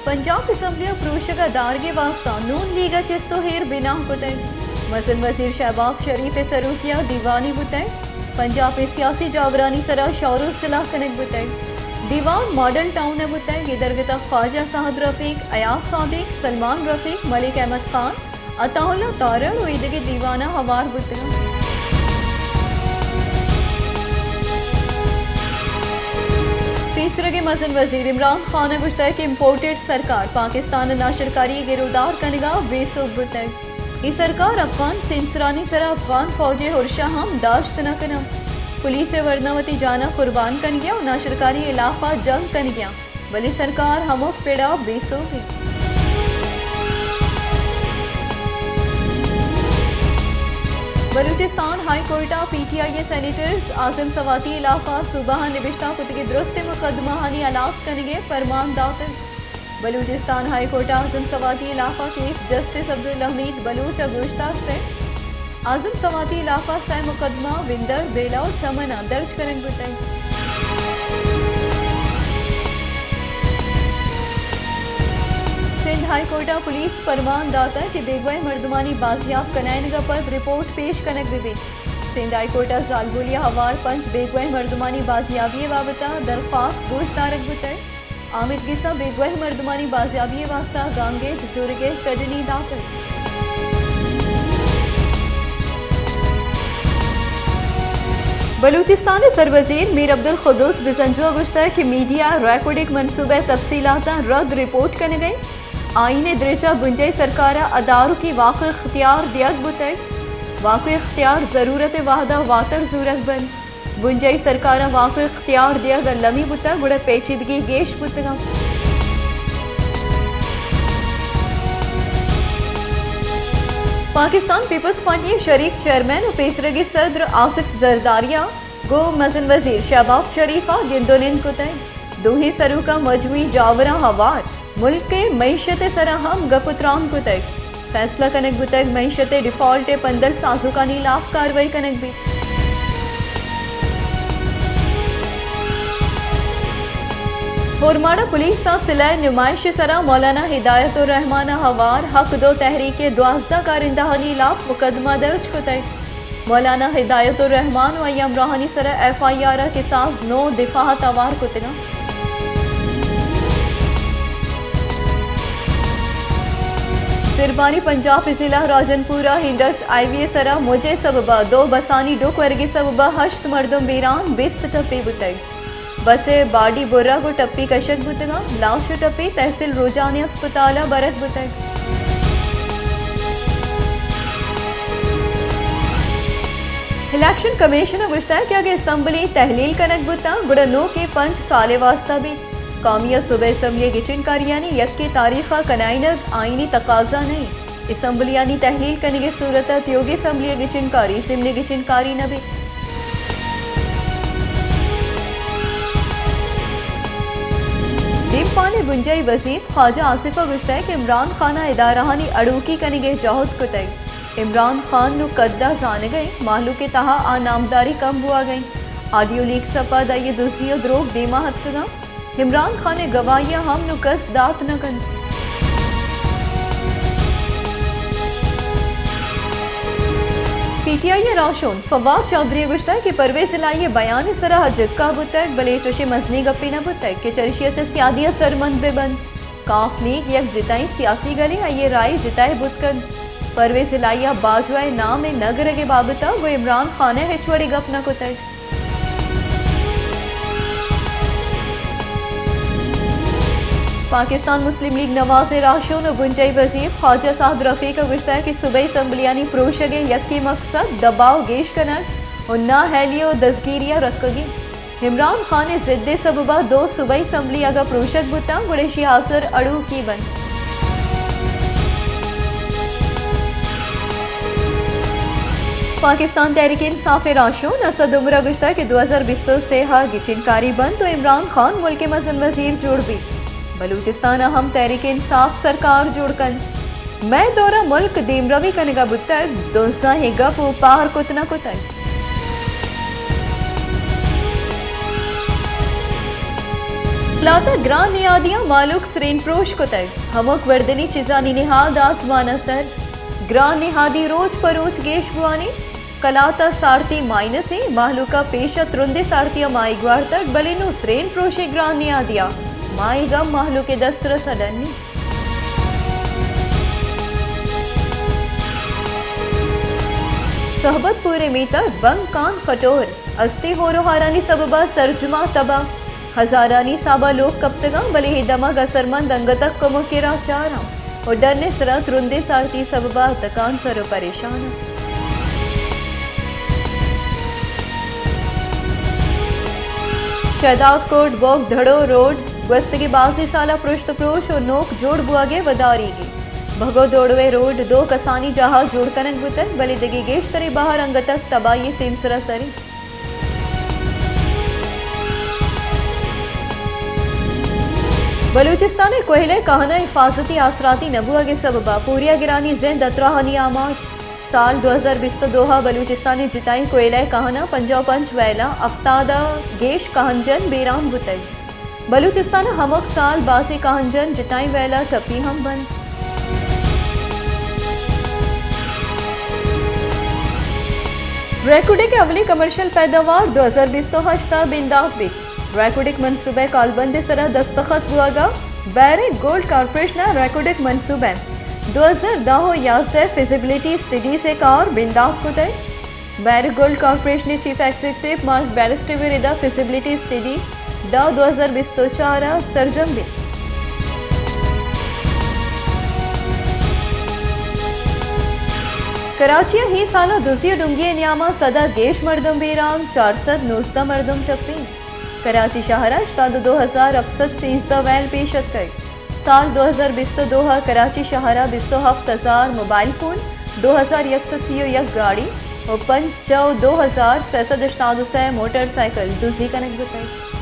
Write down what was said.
پنجاپ اسمبلی ءِ پروشگ ءِ دارگ ءِ واستہ نون لیگ ءَ چست ءُ ایر بناہ کتگ۔ مزن وزیر شہباز شریف ءِ سروکی ءَ دیوانے بوتگ۔ پنجاپ ءِ سیاسی جاورانی سرا شور ءُ سلاہ کنگ بوتگ۔ دیوان ماڈل ٹاؤن ءَ بوتگ۔ اے درگت ءَ خواجہ سعد رفیق، ایاز صادق، سلمان رفیق، ملک احمد خان، عطا اللہ تارڑ ءُ ایدگہ دیوان ءَ ہوار بوتگ۔ پیسرگیں مزن وزیر عمران خان ءَ گوشتگ کہ امپورٹڈ سرکار پاکستان ءِ ناشرکاری ءِ گرودار کنگ ءَ بے سوب بوتگ۔ اے سرکار افغان سیمسرانی سرا افغان فوج ءِ ارش ءَ ہم داشت نہ کناں۔ پولیس ءِ ورنا وتی جان ءَ قربان کنگ ءَ ءُ ناشرکاری ءِ ہلاف ءَ جنگ کنگ ءَ، بلے سرکار ہمک پڑ ءَ بے سوب انت۔ بلوچستان ہائی کورٹ ءَ پی ٹی آئی ءِ سینیٹرز عازم سواتی ءِ ہلاف ءَ صوبہ ءَ نبشتہ کتگیں درستیں مقدمہ آنی ہلاس کنگ ءِ پرمان داتگ۔ بلوچستان ہائی کورٹ ءَ عازم سواتی ءِ ہلاف ءَ کیس جسٹس عبدالحمید بلوچ ءَ گوش داشتگ۔ عازم سواتی ءِ ہلاف ءَ سئے مقدمہ وندر، بیلہ ءُ چمن ءَ درج کنگ بوتگ۔ سندھ ہائی کورٹ ءَ پولیس پرمان داتگ کہ بیگواہ مردمانی بازیاب کنائینگ ءَ پد رپورٹ پیش کنگ بہ بیت۔ سندھ ہائی کورٹ ءَ زالبولی ءَ ہوار پنچ بیگواہ مردمانی بازیابی ءِ بابت ءَ درخواست گوش دارگ بوتگ۔ آمیدگس ءَ بیگواہ مردمانی بازیابی ءِ واستہ گامگیج زورگ ءِ کڈنی داتگ۔ بلوچستان ءِ سروزیر میر عبدالقدوس بزنجو ءَ گوشتگ کہ میڈیا ریکوڈک منصوبہ ءِ تفصیلاتاں رد رپورٹ کنگ ءَ انت۔ آئین ءِ درچ ءَ بنجاہی سرکار ءَ ادارکی واقع اختیار دیگ بوتگ۔ واقع اختیار ضرورت ءِ وہد ءَ واتر زورگ بنت۔ بنجاہی سرکاراں واقع اختیار دیگ المی بوتگ، گڑا پیچیدگی گیش بوتگ انت۔ پاکستان پیپلز پارٹی ءِ شریک چیئرمین ءُ پیسرگیں صدر آصف زرداری ءَ گوں مزن وزیر شہباز شریف ءَ گند ءُ نند کتگ۔ دوہیں سروکاں مجموعی جاوراں ہوار ملک ءِ معیشت ءِ سرا ہم گپ ءُ تران کتگ۔ فیصلہ کنگ بوتگ معیشت ءِ ڈیفالٹ ءِ پندل سازوکانی ہلاف کاروائی کنگ بیت۔ اورماڑہ پولیس ءَ سلاہ ءِ نمائش ءِ سرا مولانا ہدایت الرحمان ءَ ہوار حق دو تحریک ءِ دوازدہ کارندہانی ہلاف مقدمہ درج کتگ۔ مولانا ہدایت الرحمان ءُ آئی ءِ ہمراہانی سرا ایف آئی آر ءَ کساس نو دفاع ءَ توار کتگ انت۔ زربانی پنجاب ءِ ضلع راجن پور ءَ انڈس ہائی وے ءِ سرا مج ءِ سبب ءَ دو بسانی ڈک ورگ ءِ سبب ءَ ہشت مردم بیران، بیست ٹپی بوتگ۔ بس ءِ باڈی برگ ءُ ٹپی کشگ بوتگ انت۔ لاش ءُ ٹپی تحصیل روجانی ہسپتال ءَ برگ بوتگ۔ الیکشن کمیشن ءَ گوشتگ کہ اگہ اسمبلی تحلیل کنگ بوتاں گڑا نوکیں پنچ سال ءِ واستہ بیت۔ قومی ءُ صوبہ اسمبلی ءِ گچین کاریانی یکیں تاریخ ءَ کنائینگ آئینی تقاضا نہ انت۔ اسمبلیانی تحلیل کنگ ءِ صورت ءَ تیوگیں اسمبلی ءِ گچین کاری ضمنی گچین کاری نہ بیت۔ دیمپان ءِ بنجاہی وزیر خواجہ آصف ءَ گوشتگ کہ عمران خان ءَ ادارہانی اڑوکی کنگ ءِ جہد کتگ۔ عمران خان نوں قد ءَ زانگ ءَ انت، مہلوک ءِ تہا آ نامداری کم بوہگ ءَ انت۔ آڈیو لیکس ءَ پد آئی ءِ دزی ءُ دروگ دیما اتکگ انت۔ عمران خان ءِ گواہیاں ہم نوں کس دات نہ کنت۔ پی ٹی آئی ءِ راہشون فواد چوہدری ءَ گوشتگ کہ پرویز الہی ءِ بیان ءِ سرا آ جکا بوتگ، بلے چوشیں مزنیں گپے نہ بوتگ کہ چرشی ءَ چہ سیادی ءَ سرمند بہ بنت۔ کاف لیگ یک جتائیں سیاسی گلے، آئی ءِ رائے جتائے بوت کنت۔ پرویز الہی ءَ باجوہ ءِ نام ءِ نہ گرگ ءِ بابت ءَ گوں عمران خان ءَ ہچ وڑیں گپ نہ کتگ۔ پاکستان مسلم لیگ نواز ءِ راہشون ءُ بنجاہی وزیر خواجہ سعد رفیق ءَ گوشتگ کہ صوبائی اسمبلیانی پروشگ ءِ یکیں مقصد دباؤ گیش کنگ ءُ نااہلی ءُ دزگیری ءَ رکگ انت۔ عمران خان ءِ ضد ءِ سبب ءَ دو صوبائی اسمبلی اگاں پروشگ بوتاں، گڑا ایشی ءِ آسر اڑوکی بنت۔ پاکستان تحریک انصاف ءِ راہشون اسد عمر ءَ گوشتگ کہ دو ہزار بیست ءُ سے ءَ گچین کاری بنت ءُ عمران خان ملک ءِ مزن وزیر جوڑ بیت۔ بلوچستان ءَ ہم تحریک انصاف سرکار جوڑ کنت۔ مئے دور ءَ ملک دیمروی کنگ ءَ بوتگ، دزاں اے گپ اوپار کت نہ کتگ۔ کلات ءَ گران نیادیاں مہلوک سرین پروش کتگ، ہمک وردنی چیزانی نہاد آزمان ءَ سر۔ گران نیادی روچ پہ روچ گیش بوان اِنت۔ کلات ءَ سارتی مائنس اِنت، مہلوک ءَ پیش ءَ ترندیں سارتی ءَ ماہیگ وارتگ، بلے نوں سرین پروشیں گران نیادی ءَ ماہیگ ہم مہلوک ءِ دسترس ءَ ڈن اِنت۔ سہبت پور ءِ میتگ بنگ کان فٹور، استیں ہور ءُ ہارانی سبب ءَ سرجم ءَ تباہ۔ ہزارانی حساب ءَ لوگ کپتگ اَنت، بلے اے دمگ اثرمند انگت ءَ کمک ءِ راہ چار اَنت ءُ ڈن ءِ سرا ترندیں سارتی سبب ءَ اہتکان سر ءُ پریشان اَنت۔ شہداد کوٹ بوگ دھڑو روڈ گوستگیں بازیں سال ءَ پرشت ءُ پروش ءُ نوک جوڑ بوگ ءِ وداریگی۔ بھگو دوڑو ءِ روڈ دو کسانی جاہ ءَ جوڑ کنگ بوتگ، بلے دگہ گیشتریں بہر انگت ءَ تباہی ءِ سیمسر ءَ سر اِنت۔ بلوچستان ءِ کوئلہ ءِ کہن ءَ حفاظتی آسراتی نہ بوگ ءِ سبب ءَ پوریا گرانی زند ءَ تراہانی آماچ۔ سال دو ہزار بیست ءُ دو ءَ بلوچستان ءِ جتائیں کوئلہ ءِ کہن ءَ پنجاہ ءُ پنچ ویل ءَ ہفتاد ءَ گیش کہن جن بیران بوتگ۔ بلوچستان ءَ ہمک سال بازیں کہن جن جتائیں ویل ءَ ٹپی ہم بنت۔ ریکوڈک ءِ اولی کمرشل پیداوار دو ہزار بیست ءُ ہشت ءَ بندات بیت۔ ریکوڈک منصوبہ ءِ کالبند ءِ سرا دستخط بوگ ءَ بیرک گولڈ کارپوریشن ءَ ریکوڈک منصوبہ ءِ دو ہزار دہ ءُ یازدہ ءِ فزیبلٹی اسٹڈیز ءِ کار بندات کتگ۔ بیرک گولڈ کارپوریشن ءِ چیف ایگزیکٹو مارک بیرسٹو ءِ ردا فزیبلٹی اسٹڈی دہ دو ہزار بیست ءُ چار ءَ سرجم بیت۔ کراچی ءَ اے سال ءَ دزی ءُ ڈنگی ءِ نیام ءَ سد ءَ گیش مردم بیران، چار سد نوزدہ مردم ٹپی۔ کراچی شہر ءَ ہشتاد ءُ دو ہزار ہفت سد سیزدہ ویل پیش اتکگ۔ سال دو ہزار بیست ءُ دو ءَ کراچی شہر ءَ بیست ءُ ہفت ہزار موبائل فون، دو ہزار یک سد سی ءُ یک گاڑی ءُ پنچ ءُ دو ہزار سئے سد ہشتاد ءُ سئے موٹر سائیکل دزی کنگ بوتگ۔